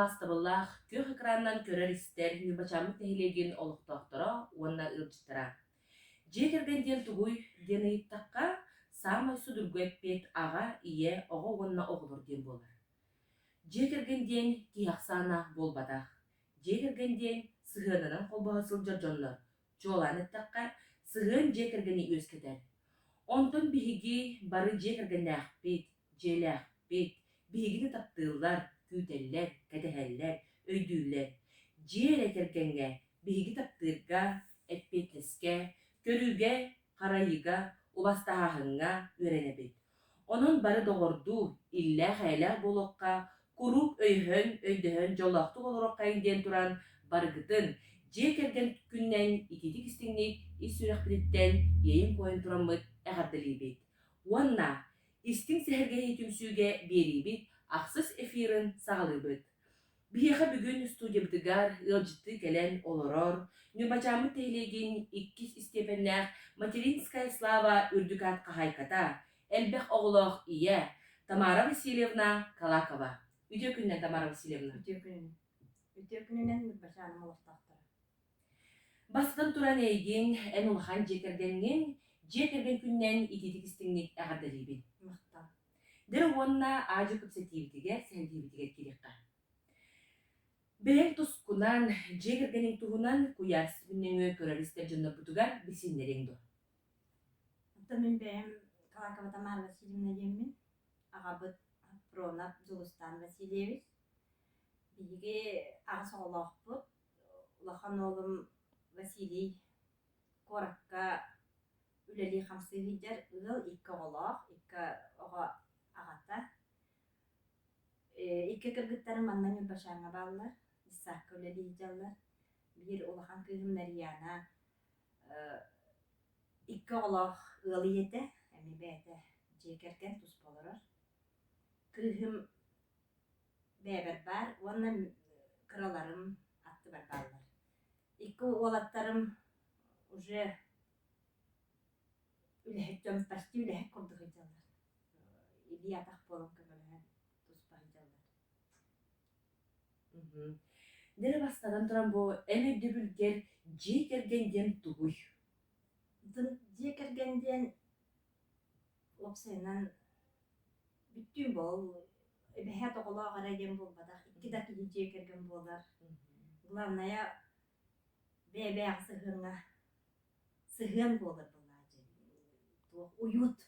Убаастабыллаах күөх экранынан көрөр-истэр Ньурбачааммыт нэһилиэгин олохтоохторо уонна ыалдьыттара. Дьиэ кэргэн диэн тугуй диэн ыйыттахха, саамай судургу эппиэт аҕа, ийэ, оҕо уонна оҕолор диэн буолар. Дьиэ кэргэн диэн киһи ахсаана буолбатах. Дьиэ кэргэн диэн сыһыанынан холбоһо сылдьар дьоннор, Чуолаан эттэххэ, сыһыан дьиэ кэргэни үөскэтэр. Онтон биһиги бары дьиэ кэргэннээхпит, дьиэлээхпит, биһигини таптыыллар, күүтэллэр, кэтэһэллэр, өйдүүллэр. Дьиэ эрэ кэргэҥҥэ биһиги таптыырга, эппиэтинэскэ, көрүүгэ, харайыыга, убастаһааһыҥҥа үөрэнэбит. Онон бары доҕордуу, иллээх-эйэлээх буолуохха, куруук өйөһөн, өйдөһөн дьоллоохтук олоруоххайыҥ диэн туран барыгытын дьиэ кэргэн күнүнэн итиитик-истиҥник ис сүрэхпититтэн иэйэн-куойан тураммыт эҕэрдэлиибит. Уонна истиҥ сэһэргэһии түмсүүгэ биэриибит ахсыс эфирын саҕалыыбыт. Биһиэхэ бүгүн студиябытыгар ыалдьыттыы кэлэн олорор Ньурбачааммыт нэһилиэгин иккис истиэпэннээх Материнская слава үрдүк аат хаһаайката, элбэх оҕолоох ийэ Тамара Васильевна Калакова. Үтүө күнүнэн, Тамара Васильевна. Үтүө күнүнэн. Үтүө күнүнэн Ньурбачааным олохтоохторо. Бастатан туран эйигин, эн улахан дьиэ кэргэҥҥин, дьиэ кэргэн күнүнэн итиитик-истиҥник эҕэрдэлиибин. Махтал. Дьэ уонна аадьы кэпсэтиибитигэр, сэһэргиибитигэр киириэххэ. Бэйэҥ тускунан, дьиэ кэргэниҥ туһунан куйаар ситимин нөҥүө көрөр-истэр дьоннорбутугар билсиһиннэриэҥ дуо? Оттон мин бэйэм Калакова Тамара Васильевна диэммин. Аҕабыт Пронов Дьулустаан Васильевич. Биһиги аҕыс оҕолоохпут. Улахан уолум Василий куоракка үлэлии-хамсыы сылдьар ыал икки оҕолоох, икки оҕо аҕата. Икки кыргыттарым манна Ньурбачааҥҥа бааллар, детсадка үлэлии сылдьаллар. Биир улахан кыыһым Нарияна икки оҕолоох ыал ийэтэ, эмиэ бэйэтэ дьиэ кэргэн туспа олорор. Кыыһым бэйэбэр баар уонна кыраларым аттыбар бааллар. Икки уолаттарым уже үлэһит дьон почти үлэһит курдук сылдьаллар. Илии-атах буолан көмөлөһөн туспа сылдьаллар. Дьэ бастатан туран бу эн өйдөбүлгэр дьиэ кэргэн диэн тугуй? Дьиэ кэргэн диэн уопсайынан бүттүүн буол эбэһээт оҕолоох эрэ диэн буолбатах, икки да киһи дьиэ кэргэн буолар. Главное бэйэ-бэйэҕэ сыһыаҥҥа сыһыан буолар буолааччы. Туох уют,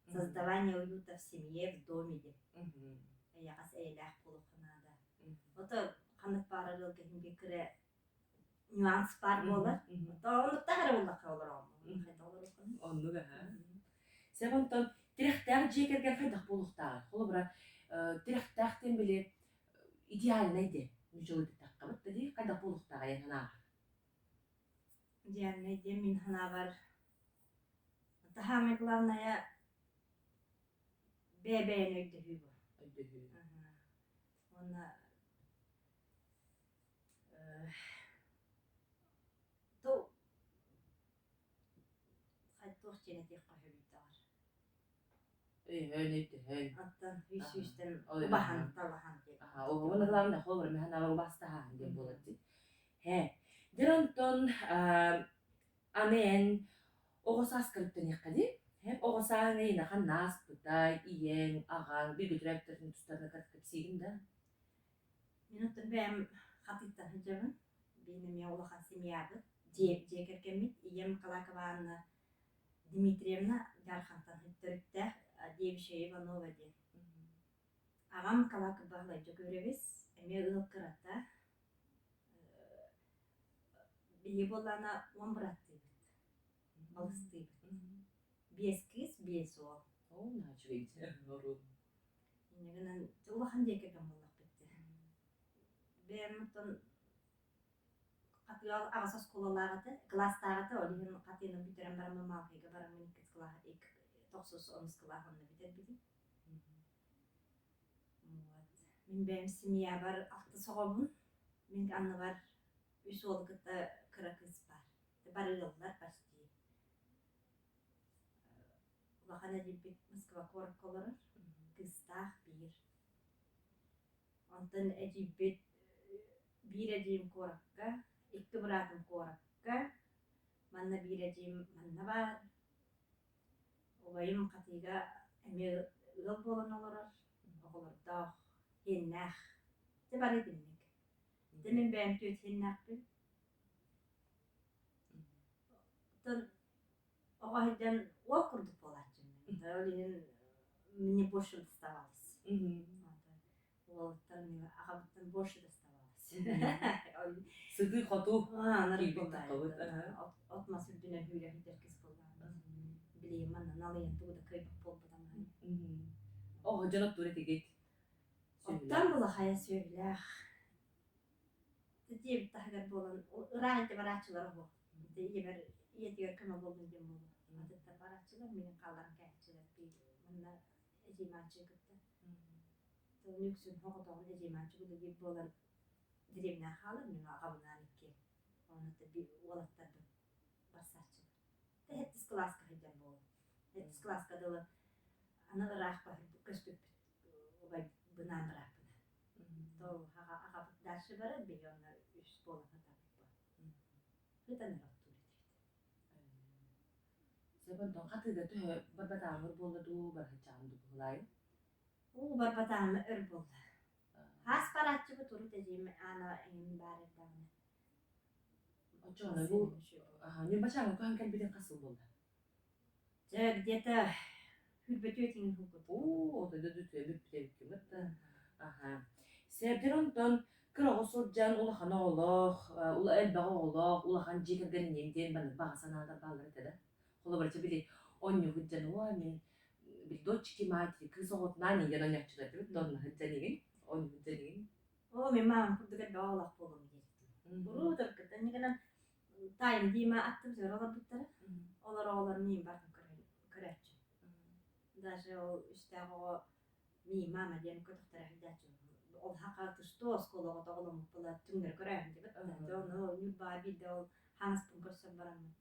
создавание уюта в семье, в доме диэн. Эйэҕэс эйэлээх буолуохха наада. Ото ханнык баҕарар ыалга иһин биир кыра нюанс баар буолар. Ото оннуктаах эрэ буоллахха олороҕун. Хайдах олоруоххунуй? Оннук аһа. Сеп онтон тирэхтээх дьиэ кэргэн хайдах буолуохтааҕый? Холобура, тирэхтээх диэн били идеальнай диэн нууччалыы эттэххэ да дии хайдах буолуохтааҕый эн санааҕар? Идеальнай диэн мин санаабар самое главное бэйэ-бэйэни өйдөһүү бу. Өйдөһүү. Уонна то туох диэн этиэххэ сөбүй даҕар Өйөһөн, өйдөһөн. Оттон үс сүүстэн убаһан талаһан диэн. Уонна главное холобура мин санаабар убаастаһааһын диэн буолар дии. Һэ. Дьэ онтон аны эн оҕо сааскар үктэниэххэ дии. Һэ, оҕо сааһыҥ эйиэхэ ааспытай, ийэҥ, аҕаҥ, бииргэ төрөөбүттэрин тустарына кэпсиигин да? Мин оттон бэйэм хатыыттан сылдьабын. Биин эмиэ улахан семьябыт, дьиэ, дьиэ кэргэммит. Ийэм Калакова Анна Дмитриевна Дьаархантан төрүттээх Девичья Иванова диэн. Аҕам Калаков Баһылай Дьөгүөрэбис, эмиэ ыал кырата. Биһиги буоллаҕына уон быраттыыбыт, балыстыыбыт. Биэс кыыс, биэс уол. Оо, наһаа үчүгэй оруол. Инньэ гынан улахан дьиэ кэргэн буоллахпыт дии. Бэйэм оттон Хатыал аҕыс оскуолалаах этэ, кылаастаах этэ, ол иһин хатыыны бүтэрэн бараммын Маалкайга бараммын иккис кылааһы ик тохсус онус кылааһы онно бүтэрбитим. Вот. Мин бэйэм семьябар алтыс оҕобун. Мин анныбар үс уолу кытта кыра кыыс баар. Бары ыаллар почти. Улахан эдьиийбит Москва куоракка олорор. Кыыстаах биир. Онтон эдьиийбит Биир эдьиийим куоракка, икки быраатым куоракка, манна биир эдьиийим манна баар. Убайым Хатыыга эмиэ ыал буолан олорор, оҕолордоох, сиэннээх. Дьэ бары итинник. Дьэ мин бэйэм түөрт сиэннээхпин. Оттон оҕо сылдьан уол курдук буолааччым. Ол иһин мне больше доставалось. Уолуттан аҕабыттан больше доставалось. Сытыы-хотуу киирбит таххабыт. От мас үрдүнэн сүүрэ сылдьар кис буоллаҕым. Билигин манна налыйан тугу да кыайбат буолбутам. Оҕо дьон оттуур этигит. Оттон булахайа сүөһүлээх. Дьиэбит таһыгар буолан ыраах илдьэ барааччылар оһуох. Ийэбэр ийэтигэр көмө буоллун диэн буолуо. Атыттар барааччылар, миигин хаалларан кээһэччилэр манна эдьииймааччы кытта. Тылын үксүн соҕотоҕун эдьииймааччы үлэлиир буолан дэриэбинэҕэ хаалар, мин аҕабынаан иккиэн. Онно уолаттарбын барсааччылар. Сэттис кылааска сылдьан буолан. Сэттис кылааска дылы аны ыраах көспүппүт убайбынаан бырааппынаан. То аҕабыт дальше барар, биһи онно үс буолан сытабыт. Сытан эрэ оттуур этибит. Сөп онтон хатыыга төһө барбатааҥҥыр буолла дуу, барыһыччаҕын дуу быһылаайын? Уу барбатааҥҥа өр буолла. Хаас барааччыбыт урут эдьиийим Аана эҥин баар эрдэҕинэ. Оччоҕуна бу Ньурбачааҥҥа көһөн кэлбитиҥ хас сыл буолла? Дьэ, где-то сүүрбэтүө тиҥин курдук. Оо, отойдо бүппүт эбиккин да. Аха. Сээбдэр онтон кыра оҕо сылдьан улахан оҕолоох, элбэх оҕолоох, улахан дьиэ кэргэнниэм диэн маннык баҕа санаалар бааллар этэ да. Холобура, чэ били оонньуу сылдьан, уо мин били дочки матери кыыс оҕотунаан ийэн оонньооччулар этибит, онно сылдьан игин, оонньуу сылдьан игин. Оо, мин маам курдук элбэх оҕолоох буолуом диэбитим. Урут ыркыттан гынан таайым Дима аттым сыра олорбуттара. Олор оҕолор миин бартым көрөөччү. Даже ол үстээх оҕо миин мама диэн көтөхтөрө сылдьааччы. Ол хака тустуу оскуола оҕото оҕоломмуппула түҥнэри көрөөһүн диэбит. Ону Ньурбаҕа биирдэ ол хаҥаспын көрсөн бараммын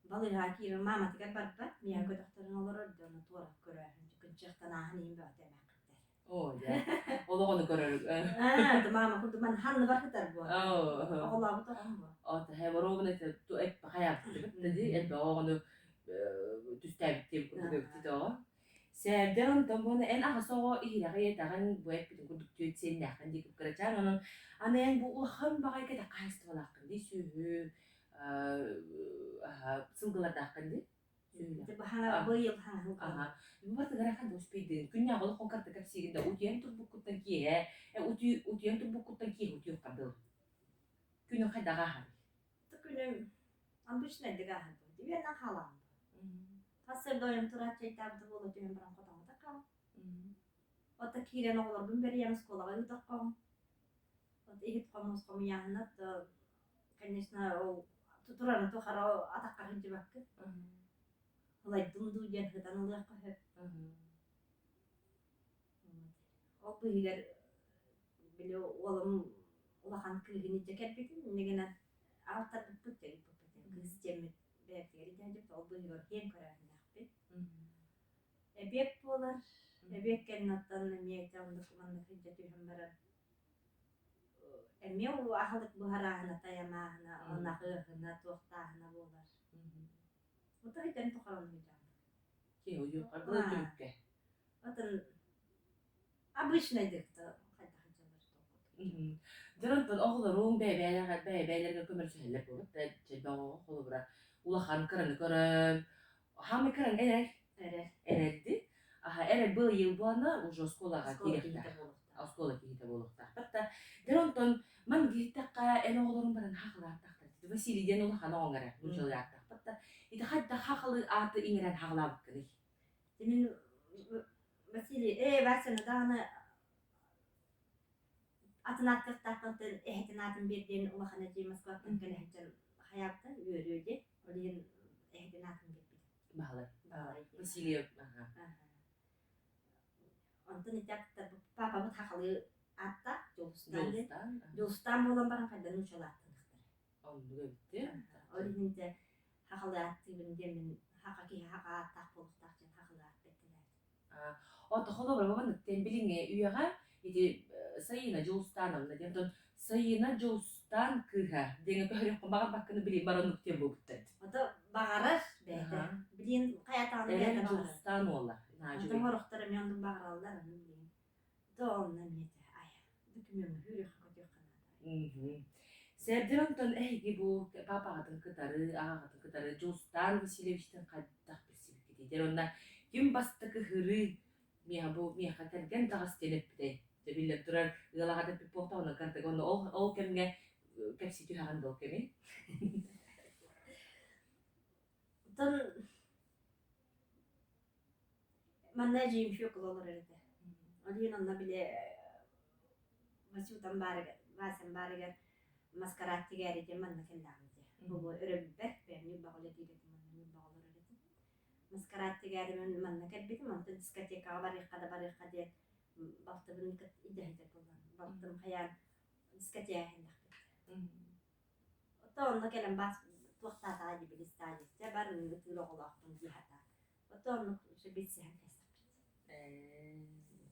Балыыһаҕа киирэн мааматыгар барбат, миэхэ көтөхтөрөн олорор дьону туора көрөөһүн, кынчыахтанааһын иһин бөҕөтө эмээххиттэр. Оо, дьэ. Олох ону көрөр. Аа, маама курдук ман ханныбар сытар буо. Оҕолообут оҕом буо. Оо, тэһэ боруобуна ту эппэ хайаабыттыбыт да элбэх оҕону түстээбит диэн курдук эбит оҕо. Сээрдэр онтон буона эн аҕыс оҕо иһирэҕи ийэтэҕин бу эппитин курдук түөрт сиэннээххин дии кырачаан онон аны эн бу улахан баҕайы кэтэх хаһаайыстыбалааххын дии сүөһү сылгылардааххын дии Быйыл хаҥа Бу барытыгар успейдыын күннээҕи олоххун карта кэпсиигин да утуйан турбуккуттан киэһэ утуйан турбуккуттан киэһэ утуйуоххар дылы күнү хайдах ааһарый Күнүм обычнайдык ааһар Үөннэн хаалаҕын Сарсыарда ойон тураат чэйдээбитэ буола түһэн баран хотоҥҥо хаал. Ото киирэн оҕолорбун бэрийэн оскуолаҕа ыытаххом. Вот иһит хомус хомуйааһына то конечно ол турарын тухары атахха сылдьыбаккын. Ылайдым дуу диэн сытан ылыахха сөп. Ол быыһыгар били уолум улахан кыыһын илдьэ кэлбитин инньэ гынан аҕалтарбыппыт дьэ кыыс диэммит бэйэбитигэр илдьэ ол быыһыгар киэҥ көрөөһүннээхпит. Эбиэт буолар. Эбиэт кэнниттэн эмиэ ити оннук маннык илдьэ түһэн баран эмиэ аһылык буһарааһына, тайамааһына, ынах ыаһына, туохтааһына буолар. Ото итэн тухаран сылдьаҕын. Киһи уйуохха дылы түбүккэ. Атын обычнайдык хайдах дьалар Дьон оҕолоруҥ бэйэ-бэйэлэригэр көмөлөсүһэллэр буолбут да чэйбэх оҕо холобура улахан кыраны көрөн хаамай кыран эрэр Эрэр. эрэрди аха эрэр быйыл буолана уже оскуолаҕа Оскуола киириэхтээх киһитэ буолуохтаах. оскуола киһитэ буолуохтаахпыт да дьэ онтон ман киһиттэххэ эн оҕолорун баран хаахылааттахтар Василий диэн улахан оҕоҥ эрэ нууччалыы ааттаахпыт да ити хайдах хаахылыы ааты иҥэрэн хаахылаабыккыный Мин Василий, ээ Васяны даҕаны атын ааттыахтааххыттан эһэтин аатын биэр диэн улахан эдьиий Москваттан кэлэ сылдьан хайаабыта үөрүө диэн ол иһин эһэтин аатын биэрбит. Баһылай. Баһылай диэн. Васильев. Аха. Онтон ити папабыт хахалыы ааттаах Дьулустаан диэн. Дьулустаан. Дьулустаан буолан баран хайдан нууччалыы ааттаныахтара. Оннук эбит. Ол иһин дьэ хахалыы ааттыыбын диэн мин хаха киһи хаха ааттаах буолуохтаах диэн хахалыы аат бэртэлээбит. Ото холобура маннык диэн билиҥҥи үйэҕэ ити Саина Дьулустановна диэн онтон Сайыына Дьулустаан кыыһа диэҥҥэ көһөрүөххүн баҕарбаккын билин бараннык диэн буолбуттар. Ото баҕарар бэйэтэ. Билин хайатаҕына Эрэл бэйэтэ баҕарар. Дьулустаан уола. Наадьугай. Онтон сорохтор эмиэ оннук баҕараллар, ону билин. Ото онно эмиэ этэ айа. Докумуоҥҥа үүрүөххэ көтүөххэ наада. Сэрдэр онтон эһиги бу папаҕытын кытары, аҕаҕытын кытары Дьулустаан Васильевичтыын хайдах билсибиккитий? Дьэ онно ким бастакы ыһырыы миэхэ бу миэхэ кэргэн таҕыс диэн эппитэй? Дьэ биллэн турар, ыал аҕата эппит буолтаҕына картага онно ол ол кэмҥэ кэпсии түһэҕин да ол кэми? Оттон манна эдьиийим Фёкла олорор этэ. Ол иһин онно били Васютам баарыгар, Васям баарыгар маскарад тигээри диэн манна кэллэҕим этэ. Бу өрөбүлбэр бэйэм Ньурбаҕа үлэлиир этим, манна Ньурбаҕа олорор этим. Маскарад тигээри мин манна кэлбитим, онтон дискотекаҕа барыахха да барыахха диэн балтыбын кытта идэһитэ буолан, балтым хайаан дискотека кэллэхпит. Оттон онно кэлэн баас туохтаатаҕа дии билистаҕа дии. Дьэ бар ытыыр оҕолоохпун дии сатаан. Оттон оннук билсиһэн кэстэхпит.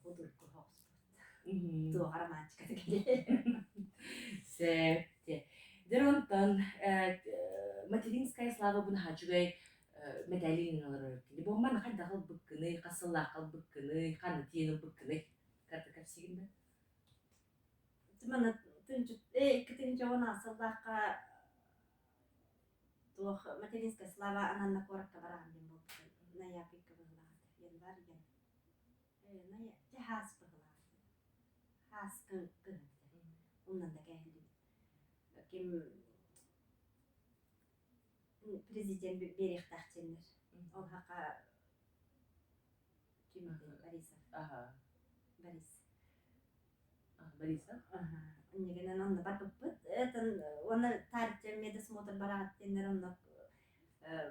Удургу соҕуспут. Туох романтиката кэлиэ. Сөп. Дьэ онтон материнская слава бу наһаа үчүгэй мэтээлин олорор кини. Бу манна хайдах ылбыккыный, хас сыллаахха ылбыккыный, ханна тиийэн ылбыккыный? Карта кэпсиигин да? Манна 2010 сыллаахха туох материнская слава ананна куоракка бараҕын диэн буолбута. Ноябрьга быһыылаах этэ. Январь диэн. Дьэ хаас быһыылаах этэ. Хаас кыһын этэ. Умнан да кээһиллибит. Ким президент биэриэхтээх диэннэр. Ол хака ким Борисов. Борис. Борисов? Иннигинэн онно барбыппыт. Этон уонна таарычча медосмотр бараҕыт диэннэр онно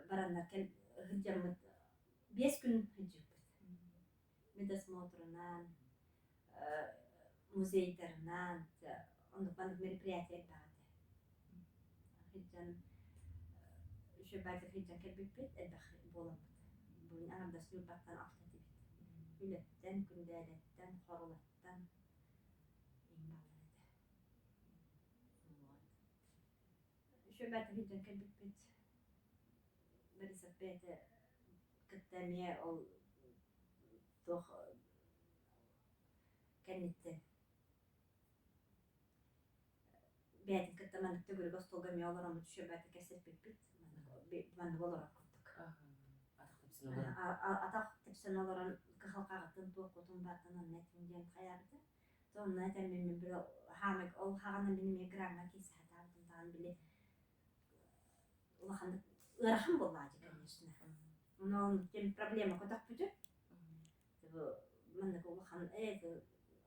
бараннар кэл сылдьаммыт 5 күн сылдьыбыппыт. Медосмотрунан, музейдарынан, оннук маннык мероприятие элбэх этэ. Сылдьан үчүгэйдик сылдьан кэлбиппит, элбэх буоламмыт. Бүгүн аҥардас Ньурбаттан алта этибит. Үлэттэн, Күндээдэттэн, Хорулаттан иҥ бааллар этэ. Үчүгэйдик сылдьан кэлбиппит. Борисов бэйэтэ кытта эмиэ ол туох кэнниттэн бэйэтин кытта маннык төгүрүк остуолга эмиэ олороммут үчүгэйдик кэпсэппиппит. Маннык олорор курдук. Атах тэпсэн олорон. Атах тэпсэн олорон кыһалҕаҕытын туоххутун баартан онно этиҥ диэн хайаабыта. То онно этэммин мин били хаамык ол хаҕана мин эмиэ граҥҥа киирсэ сатаабытым даҕаны били улаханнык ыарахан буоллаҕа дии конечно. Ону ол диэн проблема көтөхпүтүм. Маннык улахан ээ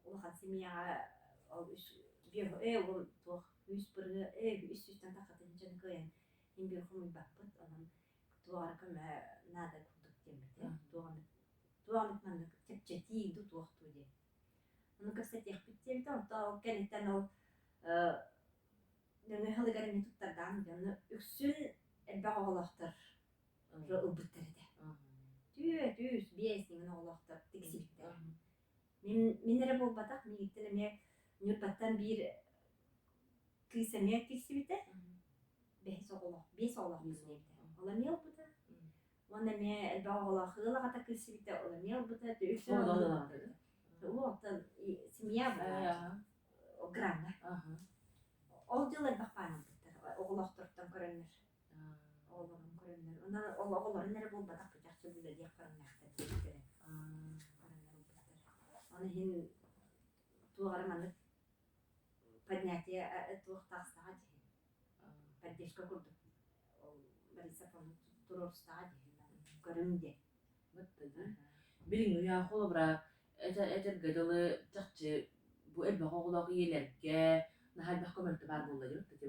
улахан семьяҕа ол үс ээ ол туох үс бырыа ээ үс сүүстэн таххатын дьон кыайан иҥ биир хомуйбаппыт онон туох эрэ көмө наада курдук диэммитэ. Туох эмит туох эмит маннык чэпчэтии дуу туох дуу диэн. Ону кэпсэтиэхпит диэбитэ. Онтон ол кэнниттэн ол нөҥүө сылыгар эмиэ туттардаҕым дии. Онно үксүн элбэх оҕолоохтор уже ылбыттар этэ. Түөрт, үс, биэс иҥин оҕолоохтор тиксибиттэр. Мин, мин эрэ буолбатах, миигиттэн эмиэ Ньурбаттан биир кыыс эмиэ тиксибитэ. Бэһис оҕолоох, биэс оҕолоох диэбитэ. Ол эмиэ ылбыта. Уонна эмиэ элбэх оҕолоох ыал аҕата киирсибитэ, ол эмиэ ылбыта. Үксүн Оттон семья была граҥҥа. Ол дьыл элбэх баан ылбыттар. Оҕолоохтортон көрөннөр. Оҕолорун көрөннөр. Онон ол оҕолорун эрэ буолбатах чахчы үлэлиэх көрүҥнээхтэр диэбиттэрэ. Көрөннөр ылбыттар. Ону иһин туох эрэ маннык поднятие туох таҕыстаҕа дии. Поддержка курдук. Ол Борисов ону туруорустаҕа дии. Көрүҥ диэн. Билиҥҥи үйэҕэ холобура этэргэ дылы чахчы бу элбэх оҕолоох ийэлэргэ наһаа элбэх көмөлтө баар буолла диэбит типа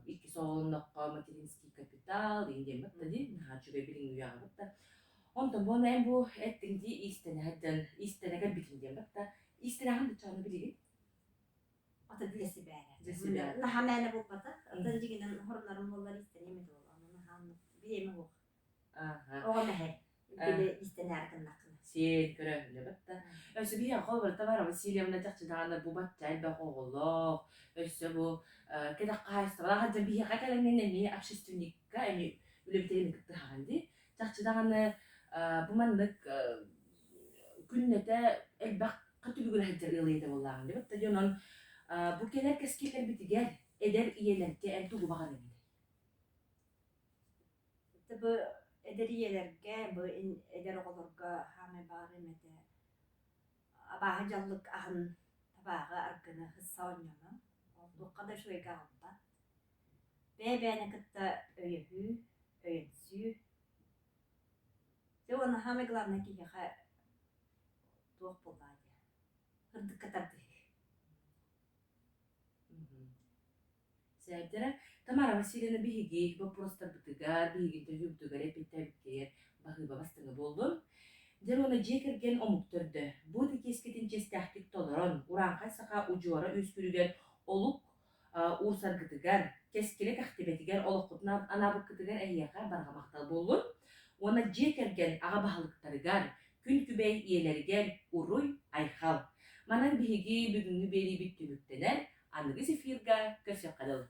иккис оҕолонноххо материнский капитал диэн диэн батта дии наһаа үчүгэй билиҥҥи үйэҕэ батта онтон буона эн бу эттиҥ дии иистэнэ сылдьан иистэнэ кэлбитим диэн батта иистэнэҕин дыччааны билигин Ата для себя эрэ. Для себя. Наһаа мээнэ буолбатах. Оттон дьиҥинэн хорунарым буоллар иистэниэм этэ буолла. Ону наһаа оннук бириэмэ суох. Аха. Оҕо мэһэй. Били иистэнээри гыннаххына. Сиэн көрөөһүнэ батта. Өссө биһиэхэ холобура Тамара Васильевна чахчы даҕаны бу бачча элбэх оҕолоох, өссө бу кэтэх хаһаайыстыбалаах сылдьан биһиэхэ кэлэҥҥин эмиэ общественникка эмиэ үлэбитигин кыттыһаҕын дии. Чахчы даҕаны бу маннык күннэтэ элбэх түбүгүрэ сылдьар ыал ийэтэ буоллааҕын дии. Бытта дьонон бу кэлэр кэскиллэрбитигэр эдэр ийэлэргэ эн тугу баҕарыаҥ этэй? Бу эдэр ийэлэргэ, бу эдэр оҕолорго хаамай баҕарыам этэ абааһы дьаллык аһын табааҕы аргыны сысса оонньоно. Ол туохха да үчүгэйгэ аҕалбат. Бэйэ-бэйэни кытта өйөһүү, өйөнсүү. Дьэ уонна саамай главное киһиэхэ туох буоллаҕа диye сырдыкка тардыһыы. Сээдэрэ Тамара Васильевна биһиги боппуруостарбытыгар, биһиги интервьюбутугар эппиэттээбиккигэр баһыыба бастыҥа буоллун. Дьэ уонна дьиэ кэргэн омук төрдө. Бу ытык чиэстээхтик толорон, урааҥхай саха удьуора үөскүүрүгэр олук уурсаргытыгар, кэскилэ кэхтибэтигэр олоххутун анаабыккытыгар эһиэхэ барҕа махтал буоллун. Уонна дьиэ кэргэн аҕа баһылыктарыгар, күн күбэй ийэлэригэр уруй, айхал. Манан биһиги бүгүҥҥү биэриибит түмүктэнэр, аныгыс эфирга көрсүөххэ дылы.